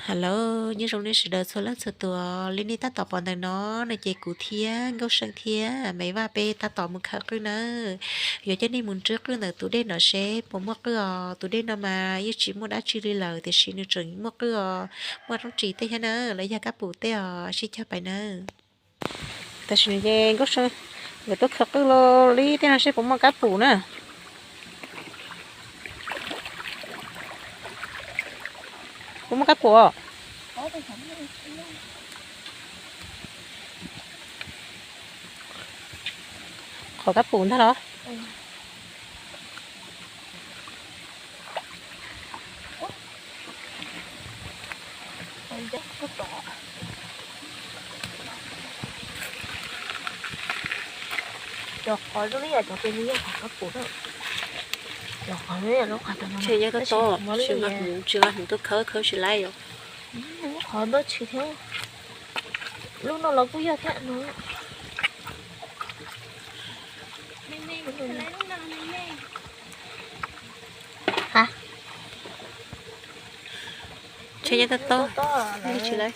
Hello, nyob zoo nej sawv daws txhua leej txhua tus. Li nej tab tom pom ntawm no no ces kuv thiab Nkauj Seej thiab Maiv Vaj peb tab tom mus khaws qwj nawb. Yuav coj nej mus nrhiav qwj ntawm tus dej no seb puas muaj qwj os. Tus dej no mas yeej tsis muaj dab tsi li lawm tiam sis nws tseem muaj qwj os, muaj roob ris tej thiab na, los yog kab pum tej os, sib cog pais nawb. Tam sim no ces Nkauj Seej yuav tuaj khaws qwj li tej no seb puas muaj kab pum na. Puas muaj kab pum? Qhov kab pum ntag los? Cov qhov zoo li yog cov tes nws yog qhov kab pum na. Cov qhov zoo li yog lub qhov, tsis nqa hmoov, tsis nqa hmoov tuaj khawb, khawb tsis laib yom. Qhov npawb tshis thiab. Lub no los kuj yog thiab no. Tsheb nyob tob tob, tsis laib.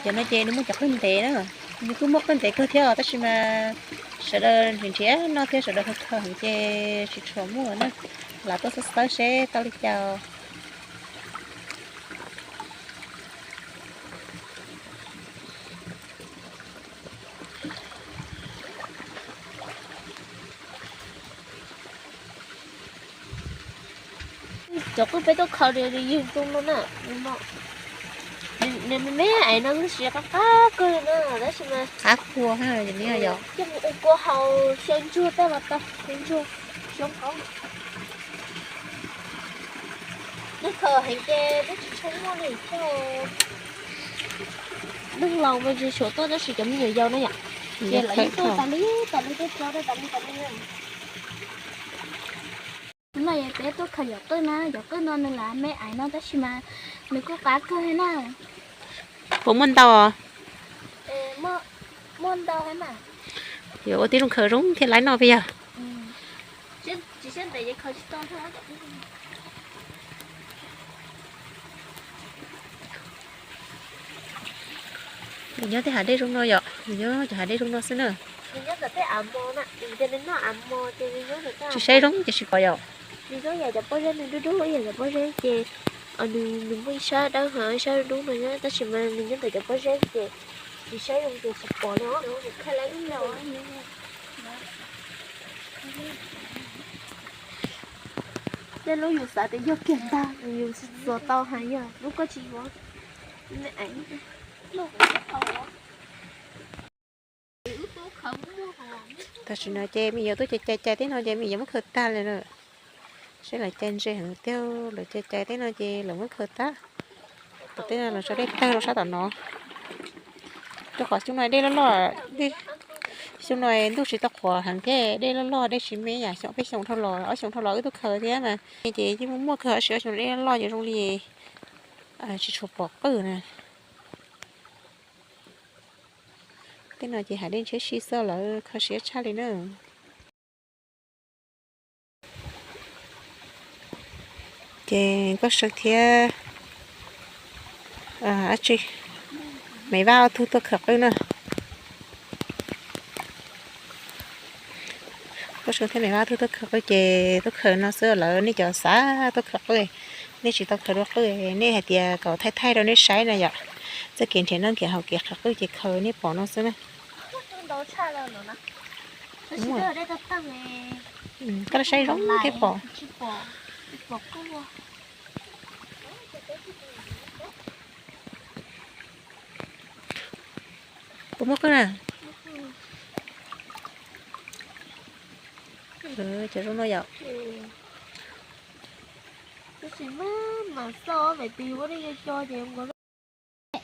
Cov no ces nws muaj cov qwj ntev na, nws kuj muaj qwj ntev kawg thiab os, tab sis mas sawv daws nrhiav nrhiav noj thiab sawv daws khaws khaws heev ces tsis tshua muaj na. Lam tuaj xawb xawb seb tau li cas. Cov qwj peb tuaj khaws nws yog zoo no na, nws me me aiv no siav qab qab kawg na, tab sis mas qab kua, coj mus ua kua haus xyaw ntsuag tag los tau, xyaw ntsuag, xyaw qau. Neeg khaws heev ces twb tsis tshua muaj li thiab. Neeg laus mas tsis tshua tuaj tab sis cov me nyuam yaus no yom, ces lawv yeej tuaj tas li tas li, tuaj tso tas li tas li. No yog peb tuaj khaws yom qwj na, yom qwj no nws lam me aiv no tab sis mas nws kuj qab kawg na. Puas muaj ntau? Muaj ntau mas. Yuav ua tib zoo khaws zoo thiaj laib noj peb yog. Nws nyob tej hav dej zoo no yom, nws nyob cov hav dej zoo no xwb na. Nws nyob ntawm tej av mos na, nws noj av mos ces nws nyob ntawm tej. Tsis saib zoo ces tsis pom yom. Nws nyob yam cov pob zeb, nws dub dub yam cov pob zeb ces nws, nws muaj ib sab dawb heev ib sab dub no nyob, tab sis mas nws nyob ntawm cov pob zeb ces tsis saib zoo ces tsis pom li os. Tej lub yus xav tias yog kiag ntag, yus txuas tau hais yog lub koj tsis yuav. Tam sim no ces me nyuam tuaj cais cais cais tib no ces me nyuam muab khaws tag li na. Seb lawv cais ntse heev tiag, lawv cais cais tib no ces lawv muab khaws tag. Tom teb no lawv tso dej tawg rau sab tom no. Rau qhov xyoo no dej loj loj, xyoo no ntuj tsis tau qhuav heev thiab dej loj loj dej tsis me yam xyoo peb xyoo dhau los ob xyoo dhau los wb tuaj khaws thiab mas ces yeej muaj muaj kawg, tab sis ob xyoo no dej loj loj ces zoo li tsis tshua pom qwj na. Tej no ces hav dej ntshiab si xwb lawv kho siab tshaj li na. Ces Nkauj Seeb thiab Ab Tsi, Maiv Vaj ob tug tuaj khaws qwj na. Nkauj Seeb thiab Maiv Vaj ob tug tuaj khaws qwj ces tuaj khaws no xwb lawm, nej cov xav tuaj khaws qwj, nej tsis tau khaws dua qwj, nej hais tias kom thaij thaij rau nej saib na yom. Txoj kev nrhiav noj nrhiav haus kev khaws qwj ces khaws nej pom no xwb na. Koj saib zoo thiab pom. Puas muaj qwj na? Cov zoo no yom.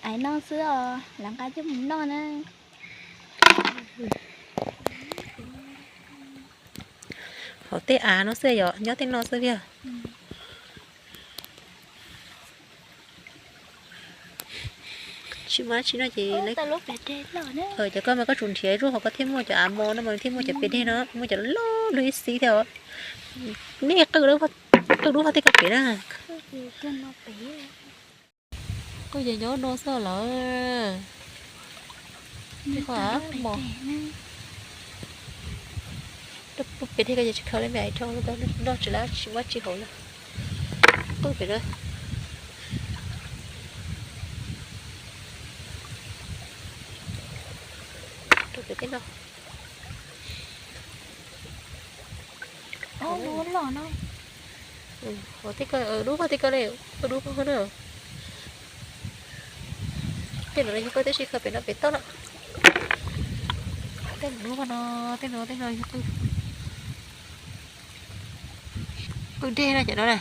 Aiv no xwb os, lawv nqa coj mus noj na. Hauv tej av no xwb yom, nyob tej no xwb tiag. Tsis muaj dab tsi no ces cov koj mas koj tsum nrhiav ib lub hauv koj thiaj muaj cov av mos no mas thiaj muaj cov pes deg no, muaj cov loj loj luag ib xib thiab os. Nej qwj dub vag tej koj pem na. Qwj ces nyob no xwb lawm. Pes deg koj ces tsis khaws li, me rau no tsis lab tsis muaj tsis hauv na. Qwj pem na. Rau pem tej no. Dub vag tej koj li, dub vag na. Tej no yog koj twb sib khaws pem no pem toj na. Tej dub vag no, tej no tej no yog qwj deg no cov no na.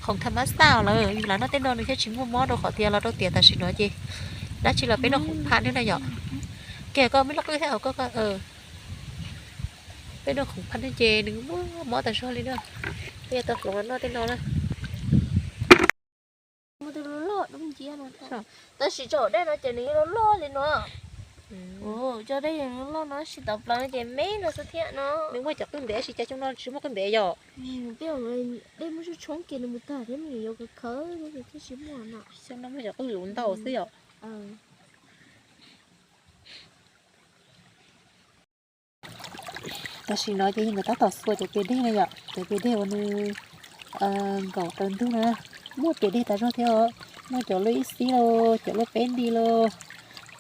Khoom tham mas xaj lawm, yus lam noj tej no nws thiaj tsis muaj mob rau qhov tias los rau tiam tam sim no ces dab tsi los peb noj khoom phaj thiab na yom. Kiag koj muab lub qwj thiab hauv koj, peb noj khoom phaj thiab ces nws muaj mob tas zog li na. Peb yuav tau hloov los noj tej no na. Tab sis tso dej no ces nws loj loj li no. Tso dej loj loj no sis tawv plaws no ces me no xwb thiab no. Nws muaj cov qwj ntev sis cas xyoo no tsis muaj qwj ntev yom. Tej dej muaj tshoob tshoob kiag nws mus tag thiab me nyuam yaus khaws khaws thiab ces thiaj tsis muaj no. Xyoo no muaj cov qwj luv ntau xwb yom. Tam sim no ces yog nkawd tab tom xuas cov pes deg na yom, cov pes deg uas nws nkaum raws ntug na. Muaj pes deg tas zog thiab os, muaj cov loj ib xib los, cov loj peb nti los,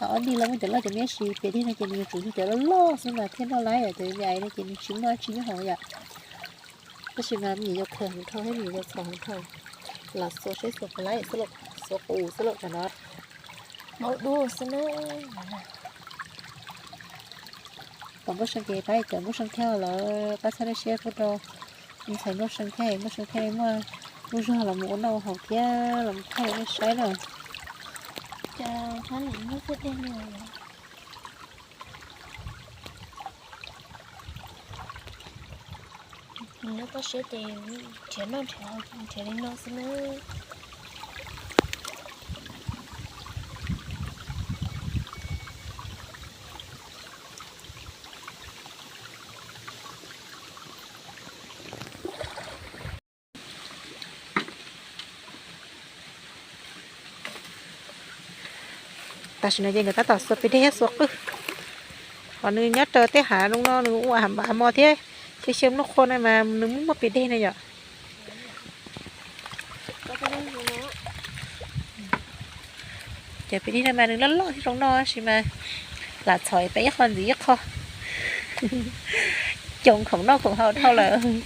ob nti los, muaj cov loj cov me sis pes deg no ces nws yuav tsum yog cov loj loj xwb mas thiaj noj laib, cov me ais no ces nws tsis muaj dab tsi nyob hauv yom. Tab sis mas me nyuam yaus khaws heev dhau thiab me nyuam yaus txhom heev dhau. Lam xuas seb xuas puas laib xwb lauj, xuas qus xwb lauj cov no. Maub dub xwb na. Pom Nkauj See ces pab cov Nkauj See thiab lawm, pab txhawb nej siab kuj rau ntxhais Nkauj See thiab, Nkauj See thiaj muaj lub zog los mus ua noj ua haus thiab los mus thaij nej saib na. Nws nyob toj siab ces nrhiav noj nrhiav haus nrhiav li no xwb na. Tam sim no ces nkawd tab tom xuas pes deg thiab xuas qwj. Qhov nws nyob raws tej hav zoo no nws ua av mos thiab xyaw xyaw nplooj qhuav na mas nws muaj muaj pes deg na yom. Ces pes deg no mas nws loj loj thiab zoo noj tab sis mas lam txhom peb ib qho ntxiv ib qho. Coob khoom noj khoom haus dhau lawm.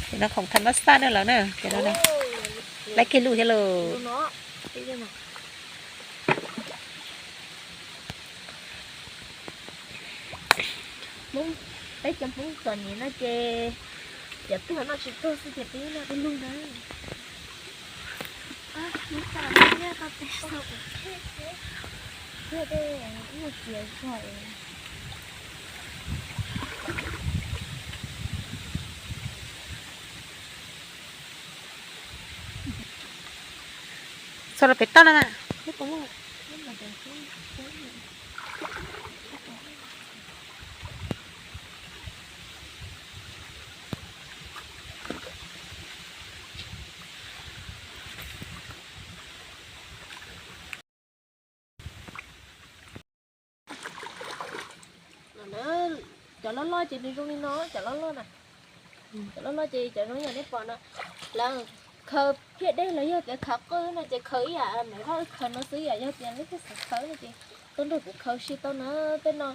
Ces no khoom tham mas xaj na lawm na, ces no laib kiag lub thiab lauj. Peb cov Hmoob txom nyem no ces cov tuag noj tsis tuag xwb ces peb noj ib lub na. Txog rau pem toj na. Cov loj loj ces nws zoo li no, cov loj loj na. Cov loj loj ces cov zoo yam nej pom no, lawv khaws phiaj dej los yog tias khaws qwj no ces khaws ib yam ntawm khaws no xwb, yam yog tias leej twg xav khaws no ces tuaj nrog kuv khaws si tau na. Tej no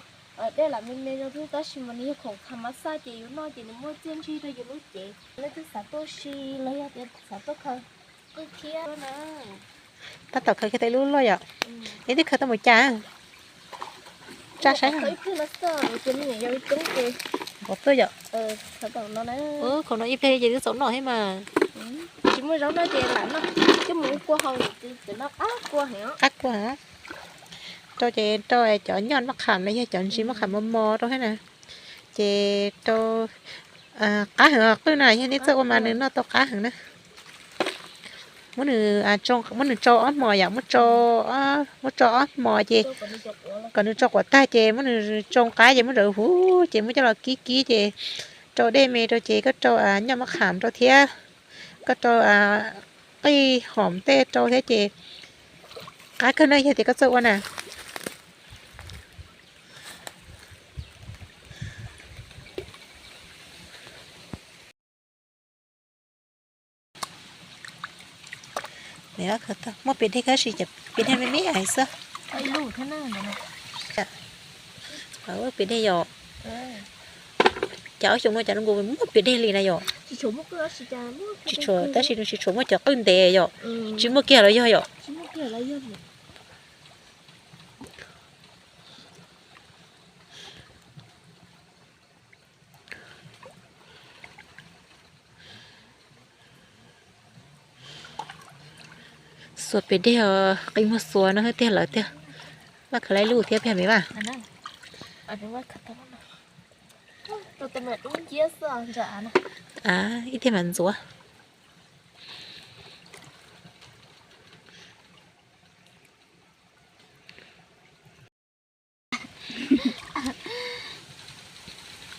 dej lam me me zoo xwb tab sis mas nws yog khoom tham mas xaj ces yus noj ces nws muaj txiaj ntsig rau yus lub cev. Leej twg xav tuaj si los yog tias xav tuaj khaws qwj thiab na. Tab tom khaws kiag tau ib lub loj yom. Neb twb khaws tau mus cas? Tsa saib. Ib pliag no xwb ces me nyuam yaus coob ces npau tuaj yom. Khoom no ib pliag ces twb txaus noj thiab mas. Tsis muaj zaub noj ces lam noj coj mus ua kua haus, cov no qab kua heev. Qab kua heev. Rau ces rau cov nyoj maj qham los yog cov ntsis maj qham mos mos rau thiab na. Ces rau qab heev qwj na, yog nej txawj ua mas nws noj tau qab heev na. Muab nws, muab nws tsau ob hmos yom, muab tsau, muab tsau ob hmos ces kom nws tsau quav tag ces muab nws tsau qab ces muab rawv huv ces muab coj los kib kib ces rau dej me rau ces koj rau nyoj mab qham rau thiab, koj rau qij hom tej rau thiab ces qab kawg na yog tias koj txawj ua na. Muab piam dej kab si, piam dej me me xwb. Piam dej yom. Cov xyoo no cov zoo nkaus muaj piam dej li na yom. Tsis tshuav, tab sis nws tsis tshuav muaj cov qwj ntev yom. Tsis muaj kiag los yog yom. Xuas pem dej os, qi muag xuas no tiag lawm tiag. Vaj khaws laj lub thiab pem me vaj. Ib tiag mas ntxuav.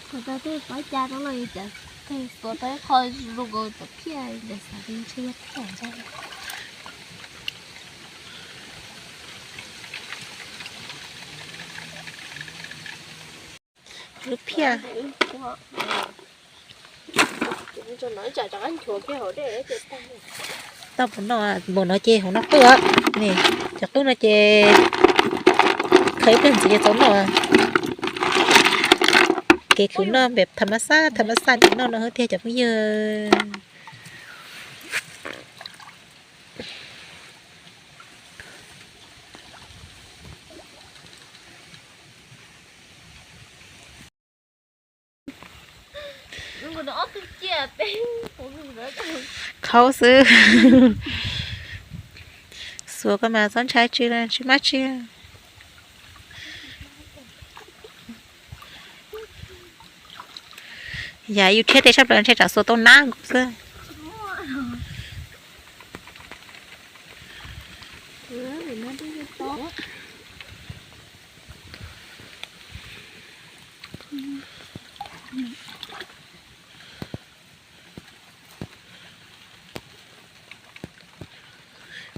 Kuv tau tej pob ca rau los cas, tus tau ib qho zoo nkaus cov phiaj, xav tias ntshe yog phiaj ntag. Lub phiaj. Tau npaum no, npaum no ces hauv no qwj os. Cov qwj no ces khawb ib pliag ntxiv ces txaus noj. Kev khwv noj npem tham ma xaj, tham ma xaj dim noj no tiag cov phooj ywg. Khaub xwb. Xuas koj mas txhob ntshai tsi, tsis maj tsi. Yam yus rhiab tej sab plaws ntshe tsam xuas tau nab nkaus xwb.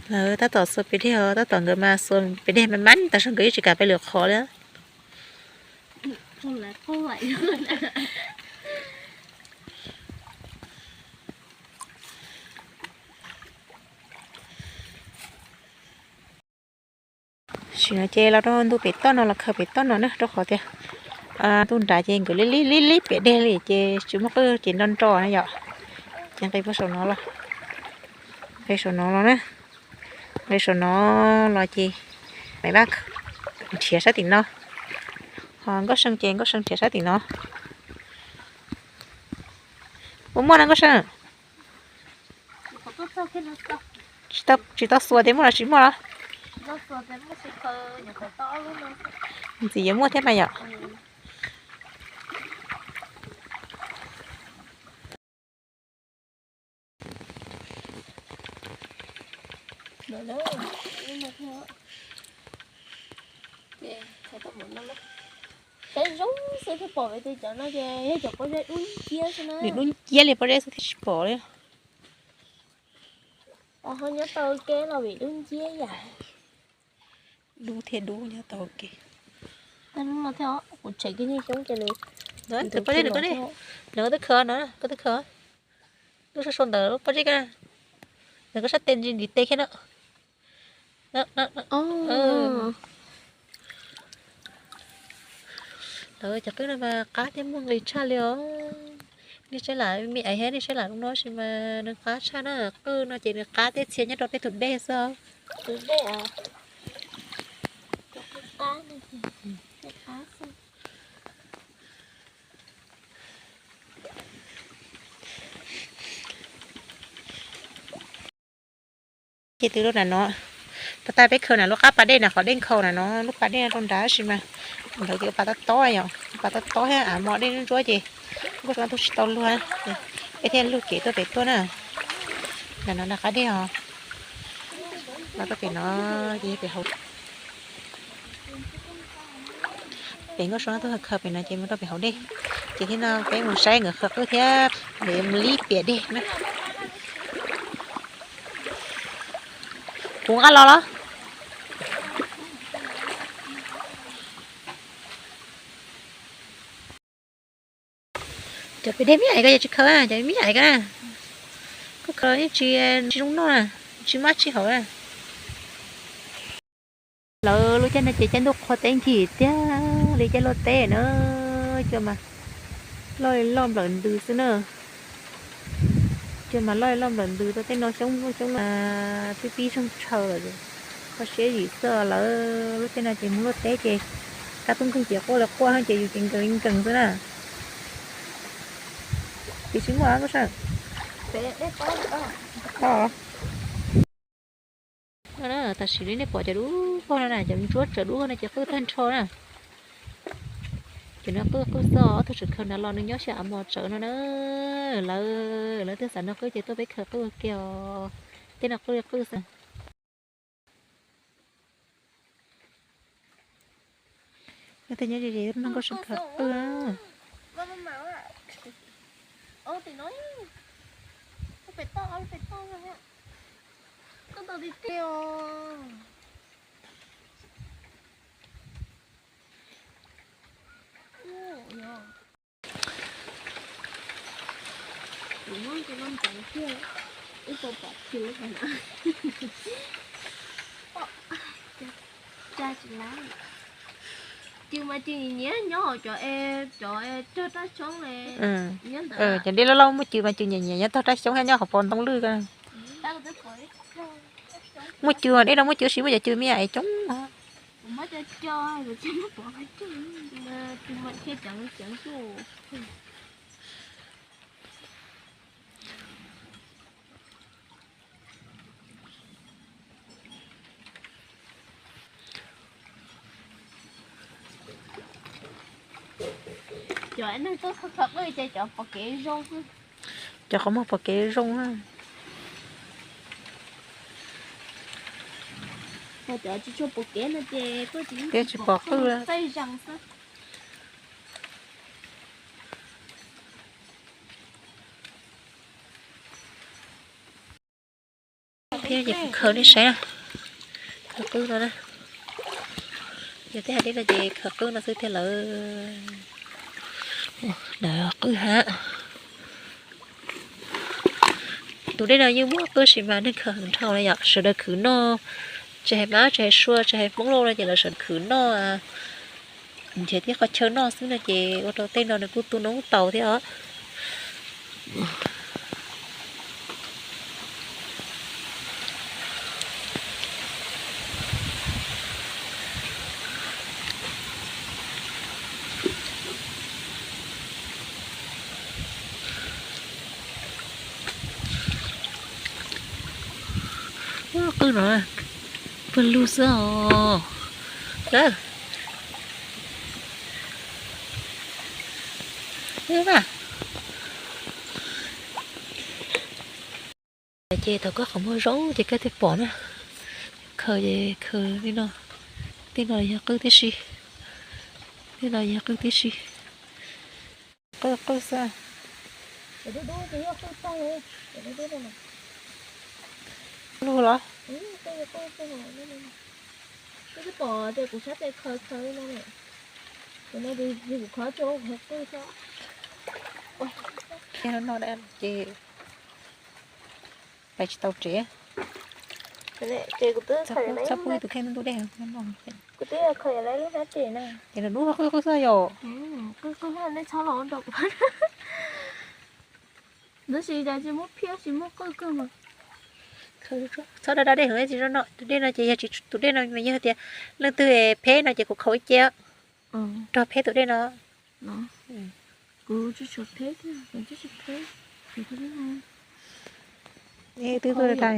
Lawv tab tom xuas pem dej os, tab tom nkawd mas xuas pem dej mas mab tas zog, nkawd yeej tsis kam peb lwm qhov li. Sim no ces los rau ntu pem toj no los khaws pem toj no na, rau qhov tias ntu nrad ces nkawd lib lib lib pem dej li ces tsis muaj qwj ces nro nro na yom. Ces nqis puag saum no los, nqis saum no los na, nqis saum no los ces Maiv Vaj nrhiav sab tim no, ho Nkauj See ces Nkauj See nrhiav sab tim no. Puas muaj no Nkauj See? Tsis tau xuas tias muaj los tsis muaj los? Ntxim yuav muaj thiab mas yom. Peb zoo xwb thiaj pom, cov no ces yog cov pob zeb dub nciab xwb na. Nws dub nciab li pob zeb xwb thiaj tsis pom li. Ho nyob tau ke los vim dub nciab yam. Dub thiab dub nyob tau ke. Kuv tshem kiag niag xyoob ces nws, tus pob zeb nws koj ne, nws koj twb khaws no, koj twb khaws. Lub sab sau ntawd lub pob zeb koj, nws koj sab tes ntsig ntiv tes kiag no. Lawv cov qwj no mas qab thiab muaj nqis tshaj li os. Nej saib lam me aiv thiab nej saib lam no sis mas nws qab tshaj na. Qwj no ces nws qab tej txhia nyob rau tej tus dej xwb. Ces twb lub nram no, pas tag peb khaws na lub qab pas dej na, qhov dej nkhaus na no, lub pas dej no rau nrad sis mas ntawd ces ua pas tob tob yom, ua pas tob tob thiab av mos dej ntsuab ces Nkauj See tuaj tsis tau luag, peb thiaj lug kev tuaj pem tuaj na. Nram no nram qab dej os. Los rau pem no ces yog pem hauv. Pem nkauj sua tuaj khaws pem no ces mus rau pem hauv dej. Ces thiab no peb mus saib nkawd khaws qwj thiab nkawd mus lib piam dej na. Kuv nqa los los. Cov pem dej me nyuam ko yog tsis khaws, cov me nyuam ko na, koj khaws los yeej tsis, tsis zoo noj na, tsis muaj dab tsi hauv na. Lawv lub caij no ces caij ntuj qhua teb nkig tiag li caij luaj teb na, cua mas loj li loj nplawm ntws xwb na. Cua mas loj li loj nplawm ntws, tau tej no xyoob xyoob pib pib zoog tshaw lawm. Kho siab zim xwb, lawv lub caij no ces mus luaj teb ces kab tub nkeeg ces quaj li quaj ces yus ces nkees li nkees xwb na. Tiam sis muaj Nkauj Sab. No na, tam sim li nej pom cov dub vog no na, cov ntsuab tsawv dub vog no ces qwj tag nrho na. Ces no qwj qwj xwb, ob tug tseem khaws nrad los nws nyob xyaw av mos tsawv no na. Lawv, lawv twb xav noj qwj ces tuaj peb khaws qwj ua ke os. Tej no qwj li qwj xwb. Tej nyob ze ze noj Nkauj Sab khaws qwj. Cw mas cw nyiam nyob hauv cov, cov rog rab xyoob li. Cov dej loj loj muaj cw mas cw nyiam nyiam nyob tog rab xyoob thiab nyob hauv pos ntoo lwj ko. Muaj cw, dej no muaj cw, sis muaj cov cw me nyuam es coob. Cov neeg tuaj khaws qwj ces cov pom kev zoo. Cov qhov muag pom kev zoo na. Cov tsis tshua pom kev no ces tuaj ces yeej tsis pom qwj. Thiab ces kuv khaws nej saib na. Khaws qwj no na. Yog tej hais dej no ces khaws qwj no xwb thiab lawm. Ntawd qwj hab. Tus dej no yeej muaj qwj sis mas neeg khaws heev dhau na yom, sawv daws khwv noj, tsis hais mab tsis hais sua tsis hais Hmoob lauj no ces lawv sawv daws khwv noj, nrhiav tib qhov chaw noj xwb no ces ua rau tej no nws kuj tu noob tau thiab os. Qwj no pawg lug xwb os. Lawv, ces thaum koj qhov muag zoo ces koj thiaj pom na. Khaws ces khaws li no, tej no yog qwj tib si, tej no yog qwj tib si. Qwj qwj xwb. Lug los? Kuv sab tes khaws khaws li no, kuv no kuv khov tso qwj xwb. Thiab no da ces pais tsis tau tsev. Ces kuv twb txhob pub tus kheej ntub dej. Kuv twb khaws lawv lub hnab tes na. Ces nws dub qwj qwj xwb yom. Qwj qwj, nej txhob los nrog kuv. Tab sis cas tsis muaj phiab tsis muaj qwj kawg mas. Txhob da da dej heev tsis zoo noj. Tus dej no ces yog tsis tus dej no mas yog tias leej twg phem no ces kuv khaws ua ke. Rog phem tus dej no. Kuv tsis tshua phem thiab, kuv tsis tshua phem. Twb tuaj da da.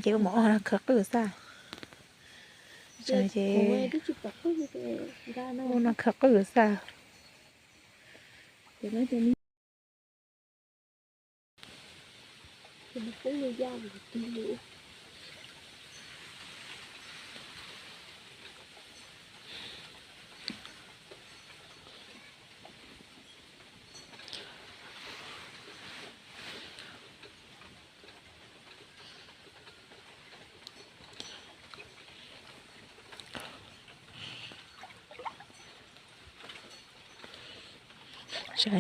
Ces ua mov khaws qwj xwb. Ces ua no khaws qwj xwb. Sawv daws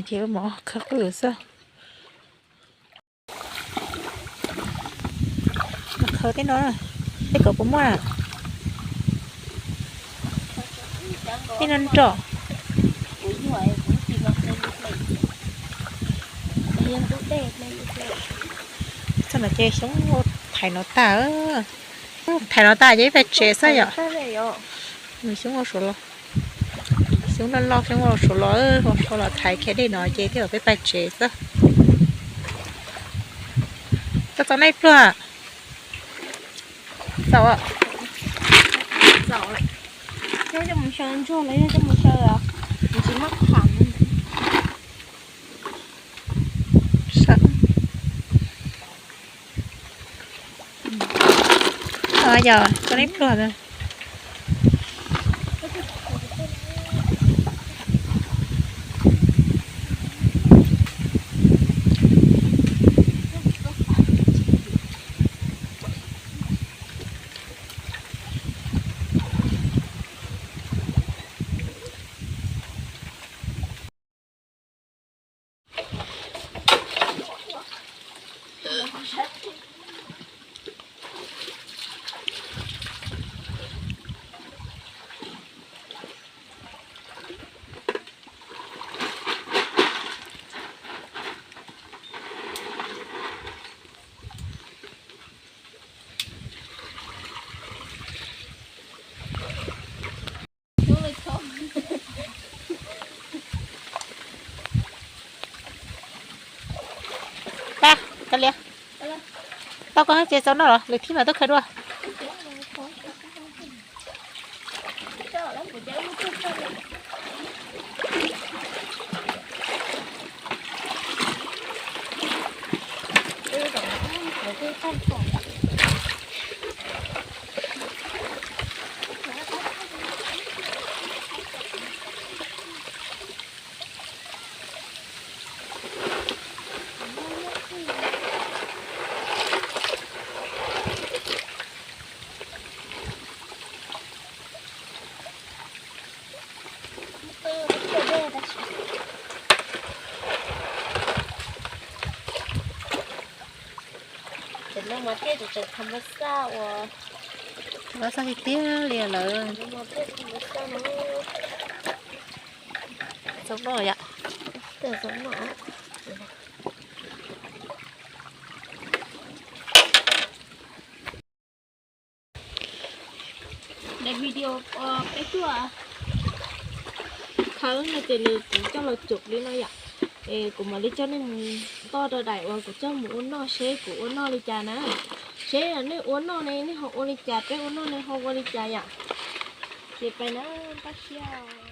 ces ua mov khawb qwj xwb. Khawb tej no, tej ko puas muaj na? Tej no nroj. Txog no ces Xyoob thaiv no tag. Thaiv no tag ces ib pab tsev xwb yom. Xyoob ua suav los, Xyoob loj loj Xyoob ua suav los, ua suav los thaiv kiag dej no ces thiaj peb pab tsev xwb. Txaus txaus nej pluag. Txaus. Yog coj mus xyaw ntsuag los yog coj mus xyaw tsis muaj tham. Yog cov nej pluag. Tau, kav liam. Tau koj ces txaus noj los lwm thib mas tuaj khaws dua. Cov no mas tiaj tseem tham ma xaj uas, tham ma xaj tiag tiag li lawm. Txaus noj yom. Daim video peb tuaj khawb no ces nws kuv coj los cub li no yom. Es kuv mam li coj nej mus toj rau daim uas kuv coj mus ua noj seb kuv ua noj li cas na. Seb nej ua noj ne nej ho ua li cas, peb ua noj ne ho ua li cas yom. Ces pais na, pab siab.